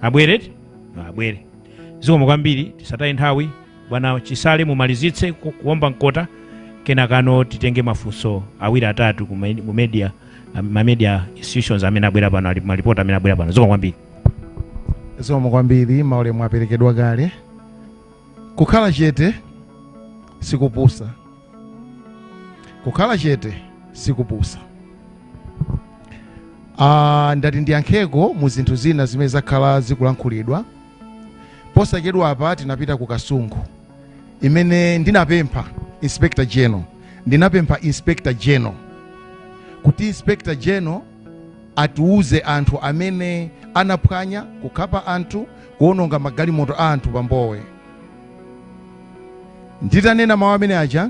Abwere, abwere. Zikomo kwambiri. Tisataye nthawi, bwana Chisale, mumalizitse kuomba mkota, kenakano titenge mafunso awiri, atatu ku media, ma media institutions amene abwera pano, ali malipoti amene abwera pano. Zikomo kwambiri. Zikomo kwambiri. Maulemu aperekedwa kale. Kukhala chete sikupusa, kukhala chete sikupusa. Ndati ndiyankheko mu zinthu zina zimene zakhala zikulankhulidwa posachedwa apa. Tinapita ku Kasungu, imene ndinapempha Inspector General, ndinapempha Inspector General kuti Inspector General atiuze anthu amene anaphwanya, kukhapa anthu, kuononga magalimoto a anthu pambowe. Nditanena mawu amene aja,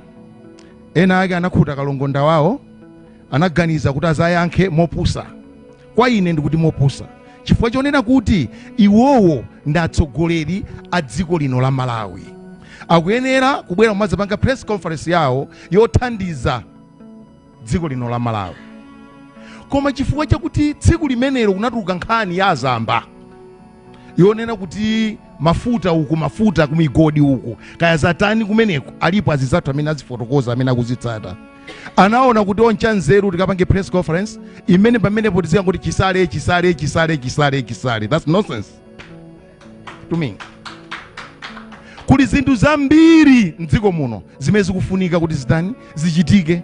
ena ake anakhuta kalongonda wawo, anaganiza kuti azayankhe mopusa. Kwa ine ndikuti mopusa, chifukwa chonena kuti iwowo ndi atsogoleri a dziko lino la Malawi, akuyenera kubwera kumadzapanga press conference yawo yothandiza dziko lino la Malawi. Koma chifukwa chakuti tsiku limenelo kunatuluka nkhani ya azamba yonena kuti mafuta uku, mafuta kumigodi uku, kaya zatani kumeneko, alipo azizathu amene azifotokoza, amene akuzitsata, anaona kuti oncha nzeru tikapange press conference imene pamenepo tizikangoti Chisale, Chisale, Chisale, Chisale, Chisale. That's nonsense to me. Kuli zinthu zambiri mdziko muno zimene zikufunika kuti zitani, zichitike.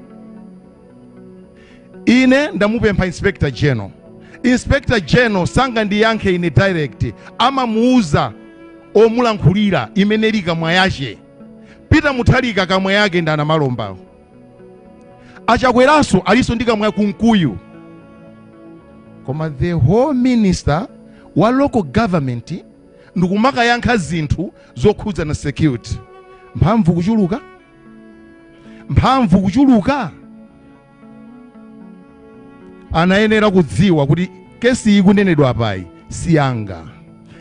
Ine ndamupempha Inspector General. Inspector General sangandiyankhe ine direct, amamuuza omulankhulira imene ili kamwa yache. Peter Mutharika kamwa yake ndi anamalombawo. Achakweranso alinso ndi kamwa, Kunkuyu. Koma the whole minister wa local government ndikumakayankha zinthu zokhudza na security, mphamvu kuchuluka, mphamvu kuchuluka. Anayenera kudziwa kuti kesi iyi ikunenedwa apayi si yanga.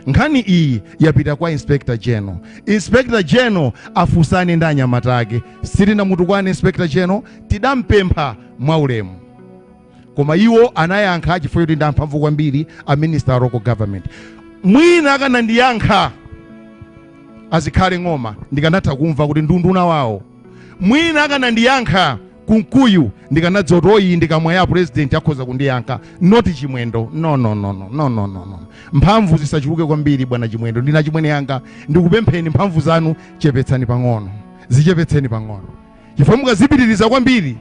Nkhani iyi yapita kwa Inspector General. Inspector General afunsane ndi anyamata ake. Sitinamutukwane Inspector General, tidampempha mwaulemu, koma iwo anayankha chifukwa choti ndi amphamvu kwambiri a minister wa local government. Mwina akanandiyankha azikhale Ng'oma, ndikanatha kumva kuti ndunduna wawo. Mwina akanandiyankha Kunkuyu, ndikanadziwa kuti oyi ndikamwa ya president, akhoza kundiyankha, not Chimwendo. No, no, no, no, no, no, no, no. Mphamvu zisachuluke kwambiri, bwana Chimwendo. Ndina chimwene yanga, ndikupempheni, mphamvu zanu chepetsani pang'ono, zichepetseni pang'ono, chifukwa mukazipitiriza kwambiri,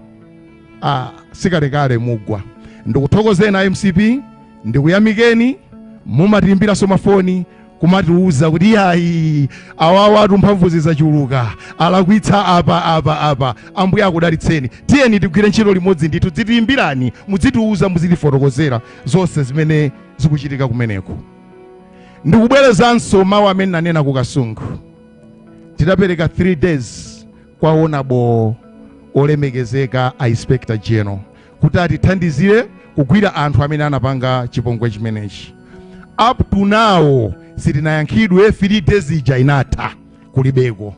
ah, sikalekale mugwa. Ndikuthokozeni MCP, ndikuyamikeni. Mumatiimbiranso mafoni kumatiuza kuti yayi, awawatu mphamvu zizachuluka, alakwitsa apa, apa, apa. Ambuye akudalitseni. Tiyeni tigwire ntchito limodzi ndithu. Dzitiimbirani, mudzitiuza, muzitifotokozera zonse zimene zikuchitika kumeneko. Ndikubwerezanso mawu amene nanena ku Kasungu. Tidapereka 3 days kwa honourable olemekezeka a Inspector General kuti atithandizire kugwira anthu amene anapanga chipongwe chimenechi. Up to now sitinayankhidwe. 3 days ija inatha, kulibeko.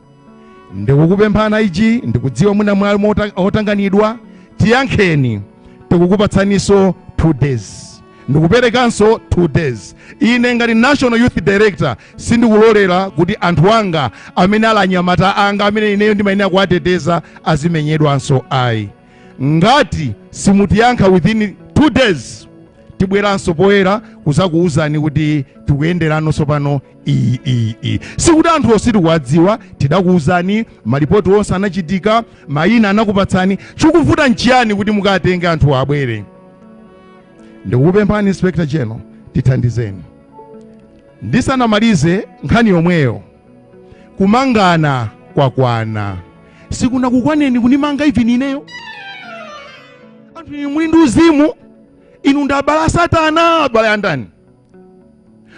Ndikukupemphana ichi, ndikudziwa mwina mwali otanganidwa, tiyankheni. Tikukupatsaninso 2 days, ndikuperekanso 2 days. Ine ngati National Youth Director sindikulolera kuti anthu anga amene ali anyamata anga, amene ineyo ndimayenera kuwateteza, azimenyedwanso, ayi. Ngati simutiyankha within 2 days, tibweranso poyera kuzakuwuzani kuti tikuyenderanso pano iyi, iyi, iyi. Sikuti anthu ositikuwadziwa, tidakuwuzani, malipoti onse anachitika, mayina anakupatsani. Chikuvuta nchiyani kuti mukatenge anthu abwere? Ndikukupemphani, Inspector General, tithandizeni. Ndisanamalize nkhani yomweyo, kumangana kwakwana. Sikunakukwaneni kunimanga even ineyo? Anthu inu muli ndi uzimu, inu ndi abale a Satana, abale andani?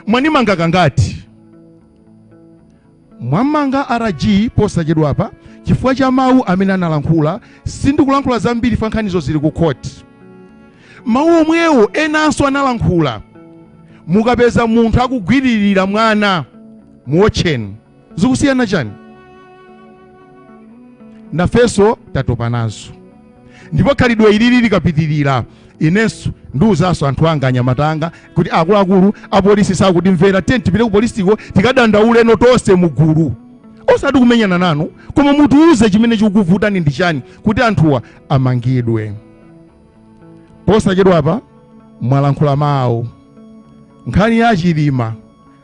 Mwanimanga kangati? Mwamanga RG posachedwapa chifukwa cha mawu amene analankhula. Sindikulankhula zambiri fa nkhanizo zili ku court. Mawu omwewo enanso analankhula. Mukapeza munthu akugwiririra mwana, muotcheni. Zikusiyana chani? Nafenso tatopa nazo, ndipo khalidwe ilili likapitirira, inenso Ndiuzanso anthu anga, anyamata anga, kuti akuluakulu apolisi sakutimvera, tiye tipite ku polisiko tikadandauleno tonse mugulu, osati kumenyana nanu, koma mutiuze chimene chikukuvutani ndi chani kuti anthuwa amangidwe. Posachedwapa mwalankhula mawu nkhani ya Chilima.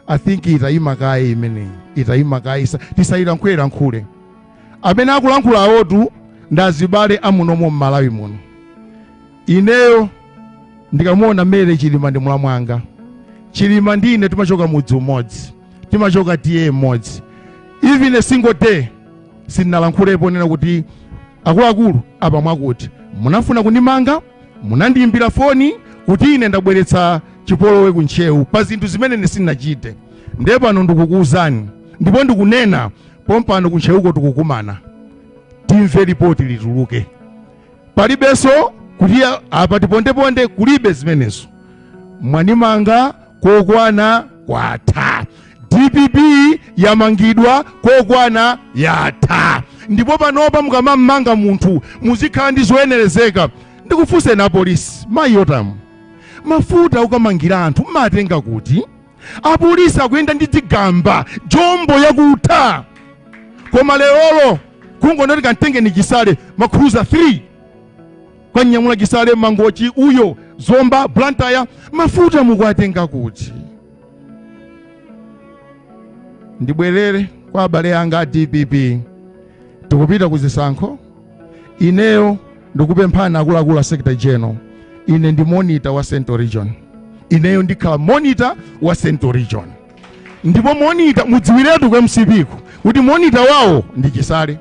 I think itayima kaye imeneyi, itayima kaye, tisayilankhule. Amene akulankhula awotu ndi azibale amunomo m'Malawi muno. Ineyo ndikamuona Mary Chilima ndi mulamu wanga. Chilima ndi ine timachoka mudzi umodzi, timachoka T/A mmodzi. Even a single day sindinalankhulepo nena kuti akuluakulu apa mwakuti munafuna kundimanga, munandiyimbira foni kuti ine ndabweretsa chipolowe ku Ntcheu pa zinthu zimene ine sindinachite. Ndiye pano ndikukuwuzani ndipo ndikunena pompano, ku Ntcheuko tikukumana, timve ripoti lituluke. Palibenso kuti apa tipondeponde, kulibe zimenezo. Mwanimanga kokwana, kwatha. DPP yamangidwa kokwana, yatha. Ndipo panopa mukamamanga munthu muzikhala ndi zoyenerezeka. Ndikufunseni apolisi, mayi Yotamu, mafuta ukamangira anthu mmatenga kuti? Apolisi akuyenda ndi dzigamba jombo yakutha, koma lerolo kungonoti kamtengeni Chisale, ma Cruiser 3 kwanyamula Chisale, Mangochi uyo, Zomba, Blantyre, mafuta mukuatenga kuti? Ndibwerere kwa abale anga a DPP. Tikupita ku zisankho. Ineyo ndikupemphani akuluakulu a Secretary General, ine ndi monitor wa Central Region. Ineyo ndikhala monitor wa Central Region, ndipo monitor mudziwiretu ku MCP ku kuti monitor wawo ndi Chisale.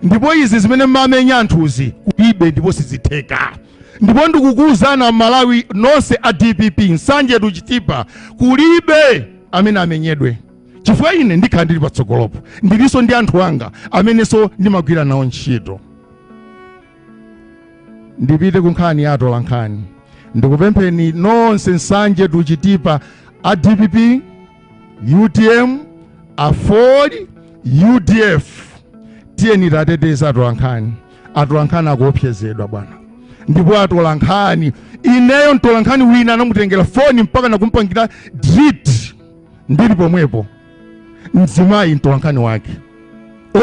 Ndipo izi zimene mmamenya anthuzi kulibe ndipo sizitheka. Ndipo ndikukuwuzana Malawi nonse a DPP, Nsanje to Chitipa, kulibe amene amenyedwe, chifukwa ine ndikhala ndili patsogolopo, ndilinso ndi anthu anga amenenso ndimagwira nawo ntchito. Ndipite ku nkhani ya atolankhani. Ndikupempheni nonse Nsanje to Chitipa, a DPP, UTM, AFORD, UDF, tiyeni tateteza atolankhani. Atolankhani akuopsezedwa bwana. Ndipo atolankhani, ineyo mtolankhani wina anamutengera foni mpaka nakumpangira delete ndili pomwepo, mzimayi mtolankhani wake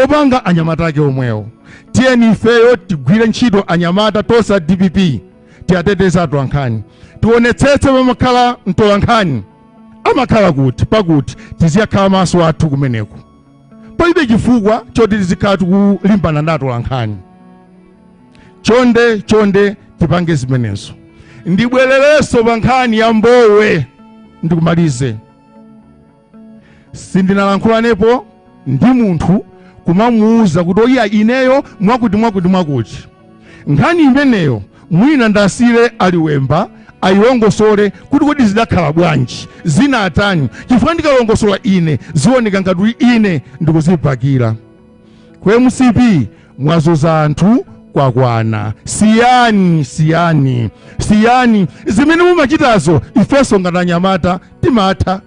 opanga anyamata ake omwewo. Tiyeni ifeyo tigwire ntchito, anyamata tonse a DPP, tiyateteza atolankhani. Tionetsetse pamakhala mtolankhani amakhala kuti pakuti tiziyakhala maso athu kumeneko. Palibe chifukwa choti tizikhala tikulimbana ndi atolankhani. Chonde chonde, tipange zimenezo. Ndibwererenso pa nkhani ya Mbowe, ndikumalize. Sindinalankhulaneko ndi munthu kumamuuza kuti oyiya ineyo mwakuti mwakuti mwakuti. Nkhani imeneyo mwina ndasire aliwemba ayilongosole kuti kodi zidakhala bwanji, zinatani, chifukwa ndikalongosola ine zioneka ngati kuti ine ndikuzipakira. Ku MCP mwazuza anthu kwakwana. Siyani, siyani, siyani zimene mumachitazo. Ifenso ngati anyamata timatha,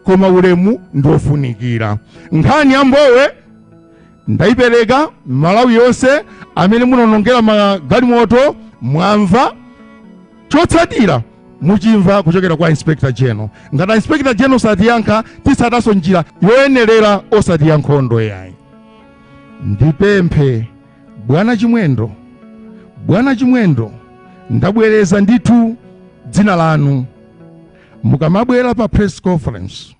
koma ulemu ndiofunikira. Nkhani ya Mbowe ndayipereka Malawi yonse. Amene munonongera magalimoto mwamva, chotsatira muchimva kuchokera kwa Inspector General. Ngati Inspector General satiyankha, titsatanso njira yoyenerera, osati ya nkhondo yayi. Ndipemphe bwana Chimwendo, bwana Chimwendo, ndabwereza ndithu dzina lanu, mukamabwera pa press conference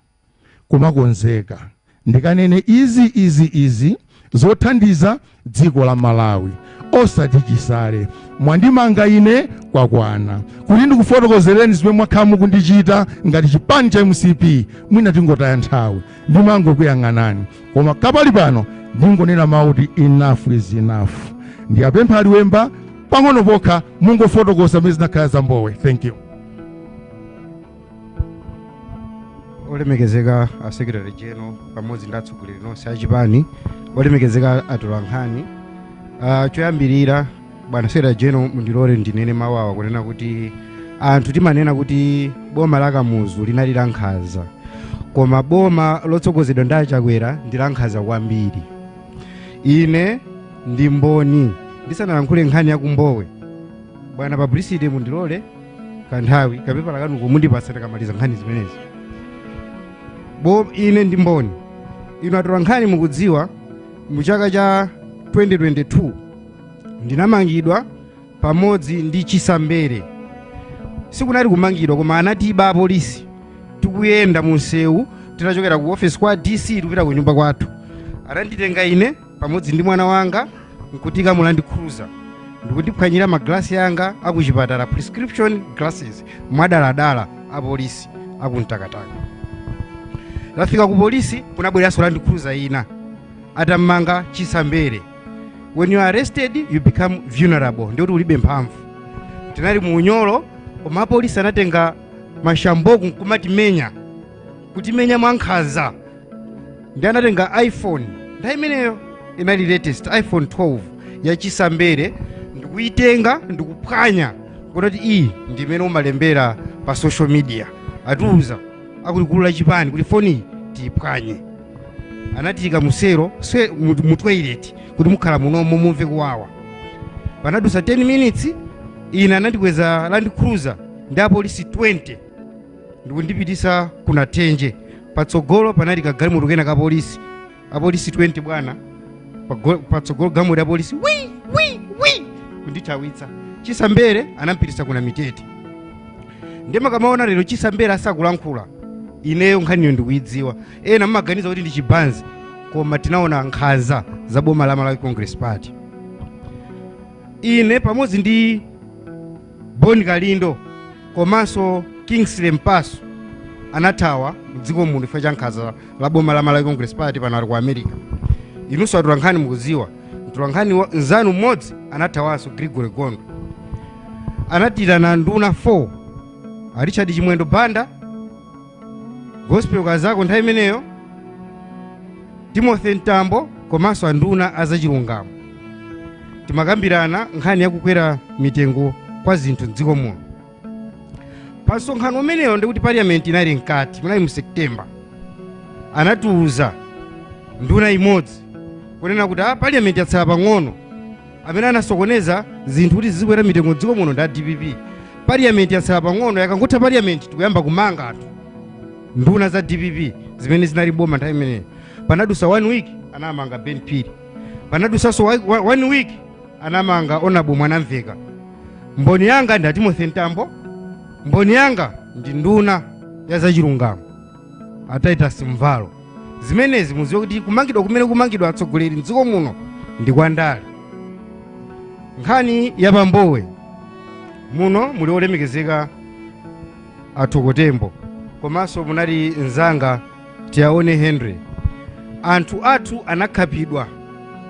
kumakonzeka, ndikanene izi, izi, izi zothandiza dziko la Malawi, osati Chisale. Mwandimanga ine kwakwana. Kuti ndikufotokozereni zimene mwakhala mukundichita ngati chipani cha MCP, mwina tingotaya nthawi, ndimangokuyang'anani. Koma kapali pano ndingonena mawu kuti enough is enough. Ndiyapempha aliwemba pang'ono pokha, mungofotokoza zimene zinakhala za Mbowe. Thank you. Olemekezeka a Secretary General pamodzi ndi atsogoleri nonse achipani, olemekezeka atolankhani, choyambirira bwana Secretary General, mundilole ndinene mawu awa kunena kuti anthu timanena kuti boma la Kamuzu linali la nkhanza, koma boma lotsogozedwa ndi Achakwera ndi la nkhanza kwambiri. Ine ndi mboni. Ndisanalankhule nkhani ya kumbowe, bwana publicity, mundilole. Kanthawi kapepala kanuko mundipatsa tikamaliza nkhani zimenezi. Bo ine ndi mboni, inu atola nkhani mukudziwa, mu chaka cha 2022 ndinamangidwa pamodzi ndi Chisambere. Sikunali kumangidwa, koma anatiba apolisi tikuyenda mu msewu titachokera ku office kwa DC tikupita ku nyumba kwathu. Ananditenga ine pamodzi ndi mwana wanga nkutika mu Land Cruiser ndikundiphwanyira maglasi anga akuchipatala, prescription glasses, mwadaladala apolisi akumtakataka. Tafika ku polisi, kunabweranso Land Cruiser ina atammanga Chisambere. When you are arrested, you become vulnerable, ndikuti ulibe mphamvu. Tinali mu unyolo, koma apolisi anatenga mashamboku nkumatimenya, kutimenya mwankhanza. Ndi anatenga iPhone, nthawi imeneyo inali latest iPhone 12 ya Chisambere, ndikuyitenga ndikuphwanya kuti iyi ndi imene umalembera pa social media. Atiuza akulikulu la chipani kuti foni iyi tiyiphwanye. Anatiyika musero mu toilet kuti mukhala munomo mumve kuwawa. Panadusa 10 minutes, ine anandikweza Land Cruiser ndi apolisi 20 ndikundipitisa kuna Thenje. Patsogolo panali kagalimoto kena ka polisi, apolisi 20 bwana. Patsogolo galimoto ya polisi, wi wi wi, kundithawitsa. Chisambere anampitisa kuna Mitete. Ndimakamaona lero Chisambere asakulankhula, ineyo nkhaniyo ndikuyidziwa. Ena mmaganiza kuti ndi chibanzi, koma tinaona nkhanza za boma la Malawi Congress Party. Ine pamodzi ndi Boni Kalindo komanso Kingsley Mpaso anathawa mdziko muno chifukwa cha nkhanza la boma la Malawi Congress Party. Pano ali ku America. Inunso atolankhani mukudziwa, mtolankhani nzanu mmodzi anathawanso, Gregory Gondo. Anatirana nduna 4, a Richard Chimwendo Banda, Gospel Kazako nthawi imeneyo, Timothy Mtambo komanso anduna azachilungamo. Timakambirana nkhani yakukwera mitengo kwa zinthu mdziko muno. Pa msonkhano umeneyo, ndikuti parliament inali mkati, munali mu September, anatiuza nduna imodzi kunena kuti a parliament yatsala pang'ono, amene anasokoneza zinthu kuti zizikwera mitengo mdziko muno ndi a DPP. Parliament yatsala pang'ono, yakangotha parliament tikuyamba kumanga anthu, nduna za DPP zimene zinali boma nthawi imeneyo. Panadusa one week, anamanga Ben Phiri. Panadusanso one week, anamanga Honourable Mwanamveka. Mboni yanga ndi Timothy Mtambo, mboni yanga ndi nduna ya zachilungamo a Titus Mvalo. Zimenezi muziwe kuti kumangidwa kumene kumangidwa atsogoleri mdziko muno ndi kwa ndale. Nkhani ya pambowe, muno muli olemekezeka athokotembo komanso munali mzanga Tiaone Henry. Anthu athu anakhapidwa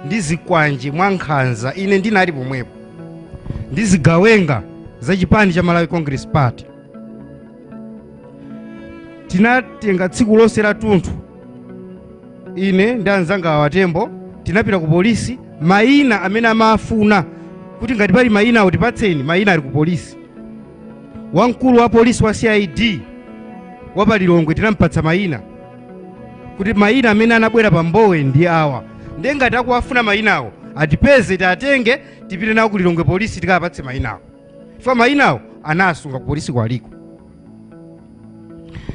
ndi zikwanje mwa nkhanza, ine ndinali pomwepo, ndi zigawenga za chipani cha Malawi Congress Party. Tinatenga tsiku lonse la tunthu, ine ndi anzanga awatembo, tinapita ku polisi. Mayina amene amafuna kuti ngati pali mayina awo tipatseni mayina, ali ku polisi. Wamkulu wa polisi wa CID wa palilongwe tinampatsa mayina kuti mayina amene anabwera pa Mbowe ndi awa, ndiye ngati akuwafuna mayinawo atipeze, tiatenge, tipite nawo ku Lilongwe polisi tikapatse mayinawo, chifukwa mayinawo anasunga ku polisi kwaliko.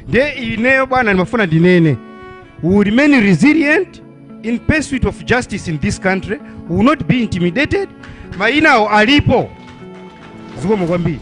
Ndiye ineyo bwana ndimafuna ndinene, we will remain resilient in pursuit of justice in this country. We will not be intimidated. Mayinawo alipo. Zikomo kwambiri.